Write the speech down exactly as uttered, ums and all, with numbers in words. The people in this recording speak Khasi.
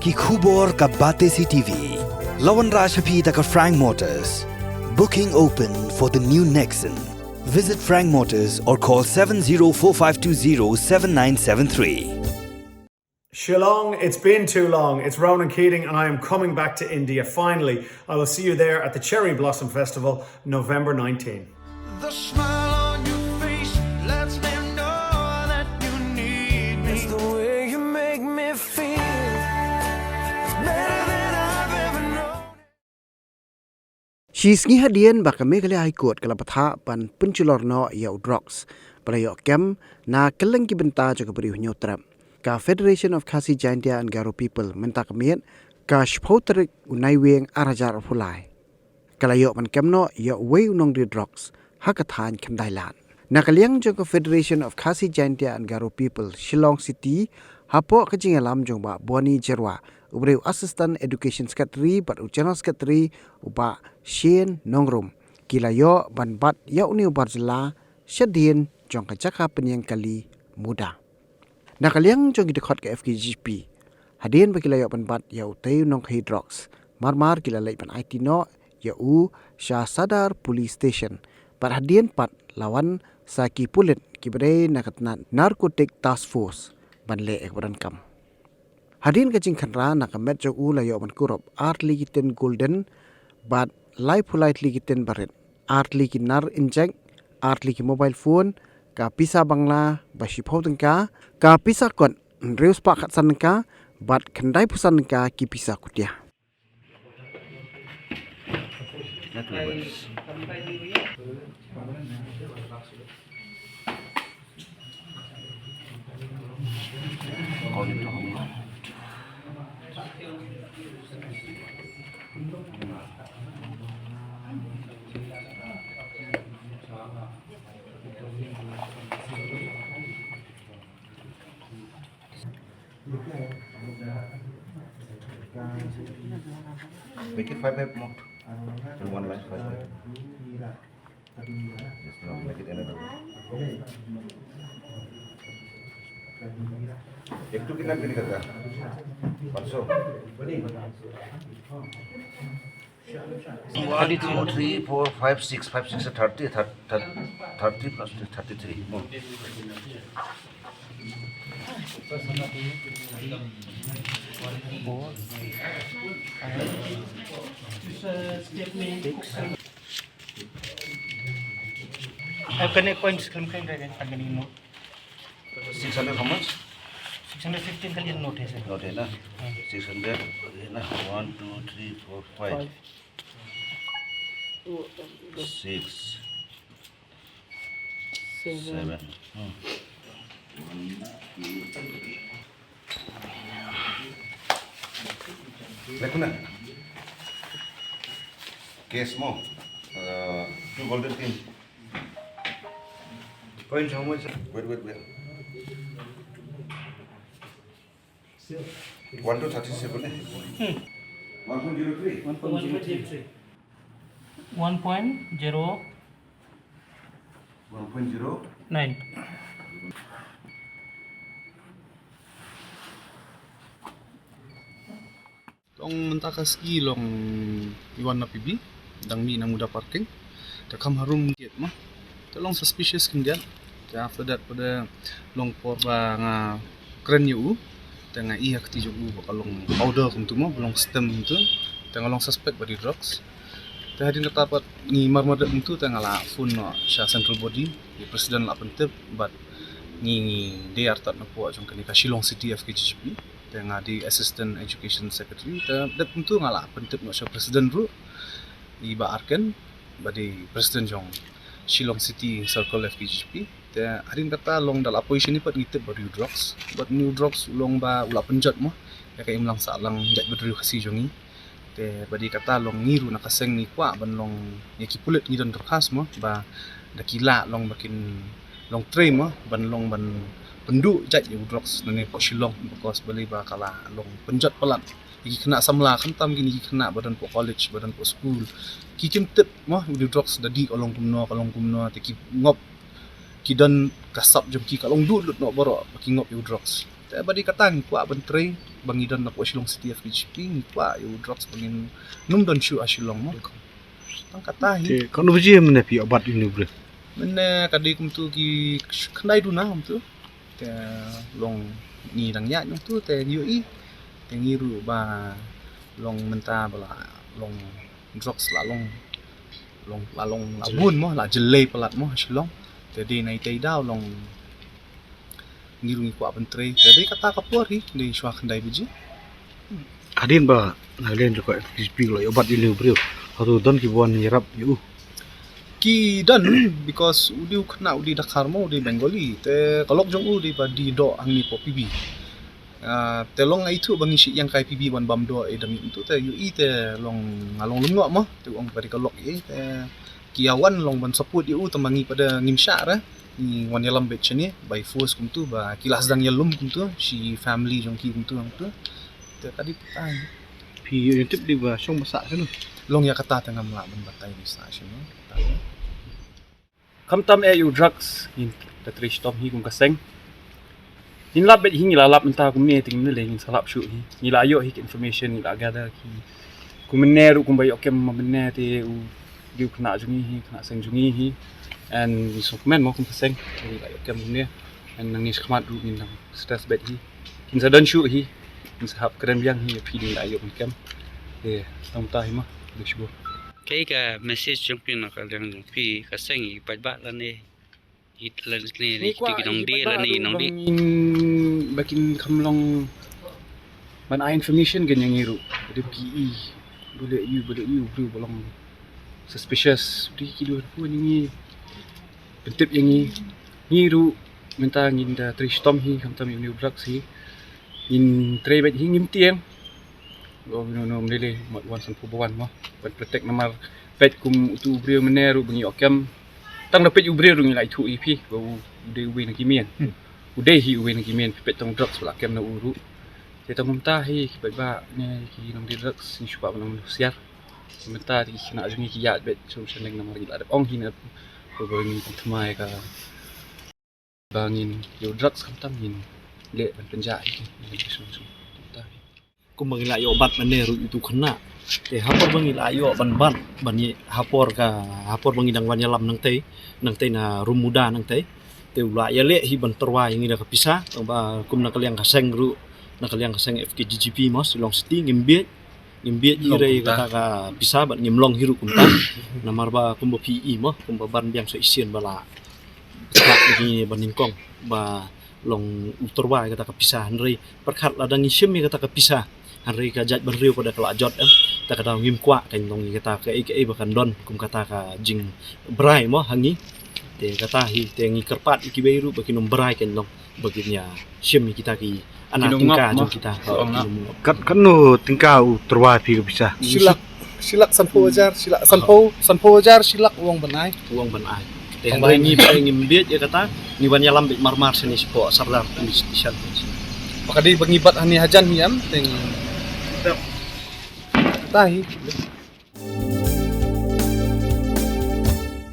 Ki khubor ka Batesi T V. La wanrah sha phi da ka Frank Motors. Booking open for the new Nexon. Visit Frank Motors or call seven zero four five two zero seven nine seven three. Shillong, it's been too long. It's Ronan Keating, and I am coming back to India finally. I will see you there at the Cherry Blossom Festival, November nineteenth. The smile on your face lets me know that you need me. It's the way you make me feel. It's better than I've ever known. Shi sngi hadien ba ka Meghalaya High Court ka la bthah ban pynshlur noh ïa u drugs ba la ïoh kem na kylleng ki bynta jong ka Bri u Hynñiewtrep, ka Federation of Khasi Jaintia and Garo People mynta ka miet ka shiphew tarik u Naiwieng ar hajar arphew lai ka la ïoh ban kem noh ïa uwei u nongdie drugs ha ka thaiñ Khyndailad. Na ka liang jong ka Federation of Khasi Jaintia and Garo People Shillong City, hapoh ka jingïalam jong Bah Boni Jyrwa, u briew Assistant Education Secretary bad u General Secretary u Bah Shane Nongrum, ki la ïoh ban bat ïa une u bar jylla shadien jong ka jaka pynïeng kali Muda. Na ka liang jong ki dkhot ka F K G P, hadien ba ki la ïoh ban bat ïa utei u nongkhaïi drugs, marmar ki la leit ban aiti noh ïa u sha Sadar Police Station. Bad hadien pat la wan sa ki pulit kiba dei na ka tnat Narcotic Task Force ban leh ïa kaba donkam. Hadien ka jingkhynra, na ka met jong u la ïoh ban kurup ar tylli ki tin golden bad laiphew lai tylli ki tin barit, ar tylli ki nar injek, ar tylli ki mobile phone, ka pisa Bangla ba shiphew tyngka, ka pisa kot hynriew spah khatsan tyngka bad khyndaiphew san tyngka ki pisa kutia. Make it five five more. In one line, five five. Yes, no, make it another one. एक तो कितना बिल करता? पाँच सौ। One, two, three, four, five, six, five, six, thirty, thir-, thir-, thirty plus thirty-three. No. I've connect points, khlem khlem, khlem khlem, khlem khlem, no. Six hundred how much? Six hundred fifteen ka lian note hai, sir. Note hai na? Hmm. Six hundred hai na? One, two, three, four, five. Five. Six. Seven. Seven. Hmm. Lekuna. Case mo. Uh, two golden tin. Coins how much? Wait, wait, wait. One to thirty-seven, eh? Hmm. One point zero three? One point zero three. One point zero. One point zero. Nine. Long mynta ka sngi long i wan na P B, dang mih na Muda parking. Te kham harum gate ma. Te long suspicious khyndiat. Te after that pat long por ba nga kren ïa u. Te nga ïohi ha kti jong u ba ka long powder kumtu mo, ba long stem kumtu. Te nga long suspect ba dei drugs. Te hadien kata pat ngi marmar dep kumtu te nga la phone noh sha central body. I president la pyntip bad ngi, ngi dei artat na poh jong kane ka Shillong City F K G G P. Te nga dei Assistant Education Secretary, te dep kumtu nga la pyntip noh sha President ruh, i Bah Arken, ba dei President jong Shillong City Circle F K G P. Te hadien kata long da la poi shane pat ngi tip ba dei u drugs. Bad une u drugs u long ba u la pynjot mo ïa ka imlang sahlang jaitbynriew Khasi jong ngi. Te ba dei kata long ngi ruh na ka seng ngi kwah ban long, ïa ki pulit ngi don dorkhas mo ba da ki lah long ba kin long trei mo ban long ban pynduh jait ïa u drugs nane poh Shillong, because balei ba ka la long pynjot palat ïa ki khynnah samla, khamtam kine ki khynnah ba don poh college, ba don poh skul. Ki kim tip mo u drugs da dih ka long kumno, ka long kumno, te ki ngop, ki don ka sap jong ki ka long duh lut noh baroh ba ki ngop ïa u drugs. Te ba dei kata ngi kwah ban trei, ba ngi don na poh Shillong City F K G P, ngi kwah ïa u drugs ba ngin nym don shuh ha Shillong mo. Tang kata hi. Te kano baje mynne phi ïoh bat ïa une u briew? Mynne ka dei kumtu ki khyndai duna kumtu. Te long ngi dang ïaid kumtu te ngi ïohi. Te ngi ruh ba long mynta ba la long drugs la long, long la long la bun mo, la jyllei palat mo ha Shillong. Te dei na itei daw long ngi ruh ngi kwah ban trei. Te dei kata ka por hi, dei shuwa khyndai baje. Hadien ba na liang jong ka F K G P la ïoh bat ïa une u briew, hato don kiba wan ïarap ïa u? Ki don, because u dei u khynnah, u dei Dkhar mo, u dei Bengali. Te ka lok jong u dei ba die doh hangne poh P B. Ah, te long ai thu ba ngi shu ïeng kai P B ban bam doh ïa da ngi tu te ïohi te long nga long lum ngoh mo, te u ong ba dei ka lok ïa te ki ïa wan long ban support ïa u, te ma ngi pat da ngim shah re. Ngi wan ïalam beit shane by force kumtu ba ki la sdang ïalum kumtu, shi family jong ki kumtu kumtu. Te ka dei pat. Phi ïoh tip dei ba shong ba sah shano? Long ïa kata te ngam lah ban batai dei sah shano. Khamtam eh ïa u drugs ngin da trei shitom hi kum ka seng. Ngin lap beit hi, ngi la lap mynta kumne te ngim lei, ngin sa lap shuh hi. Ngi la ïoh hi ki information, ngi la gather hi. Kumne ruh kumba ïoh kem ma mynne te u dei u khynnah jong ngi hi, khynnah seng jong ngi hi. And ngi sngewkmen mo kum ka seng, ngi la ïoh kem kumne. And nangne shakhmat ruh ngin nang stress beit hi. Kin sa don shuh hi, kin sa hap kren biang hi, phi dei la ïoh kem. Te tang ta hi mo, dei shuh. Kaei ka message jong phi na ka liang jong phi ka seng i paidbah lane i lane i nongdie lane i nongdie? Ba kin kham long ban ai information ïa ngi ruh. Ba dei phi i ba leh ïa u, ba leh ïa u briew ba long suspicious. Ba dei ki dei pu ïa ngi. Pyntip ïa ngi. Ngi ruh mynta ngin da trei shitom hi khamtam ïa une u drugs hi. Ngin trei beit hi, ngim tieng. Ba u no no mlele mat wan san phew ba wan mo. Ban protect namar peit kum utu u briew mynne ruh ba ngi ïoh kem. Tang da peit u briew ruh ngi la ithuh ïa phi ba u dei uwei na ki mien. U dei hi uwei na ki mien, phi peit tang drugs ba la kem na u ruh. Te tang mynta hi ki paidbah ne ki nongdie drugs ngi shu kwah ban long husiar. Mynta te ki khynnah jong ngi ki ïaid beit sha u shaneng namar ngi la dep ong hi na ba ngin pynthymmai ka ba ngin ïa u drugs khamtam ngin leh ban pynjah hi. Kumba ngi la ïoh bat mynne ruh ïa utu u khynnah. Te ha por ba ngi la ïoh ban bat ban ïa ha por ka ha por ba ngi dang wan ïalam nangtei, nangtei na Room Muda nangtei. Te u la ïaleh hi ban tyrwa ïa ngi da ka pisa, tang ba kum na ka liang ka seng ruh, na ka liang ka seng F K G G P mo, Shillong City, ngim bieit, ngim bieit hi re ïa kata ka pisa bad ngim long hi ruh kumta. Namar ba kumba phi i mo, kumba ban biang sa shisien ba la pyrkhat ïa ngi ban nyngkong ba long u tyrwa ïa kata ka pisa, hynrei pyrkhat lada ngi shim ïa kata ka pisa, hynrei ka jaitbynriew pat da ka la jot em. Te ka daw ngim kwah kan long ïa kata kaei kaei ba kan don kum kata ka jingbrai mo ha ngi. Te kata hi te ngi kyrpad ïa kiwei ruh ba kin ym brai kan long ba kin ïa shim ïa kita ki ana tyngka jong kita. Kat, katno tyngka u tyrwa phi ka pisa? Shi lak, shi lak sanphew hajar, shi lak sanphew, sanphew hajar shi lak u ong ban ai. U ong ban ai. Te hynrei ngi ba ngim bieit ïa kata, ngi wan ïalam beit marmar shane shapoh Sardar Police Station. Ba ka dei ba ngi bat hangne hajan hi em, te ngi kata hi.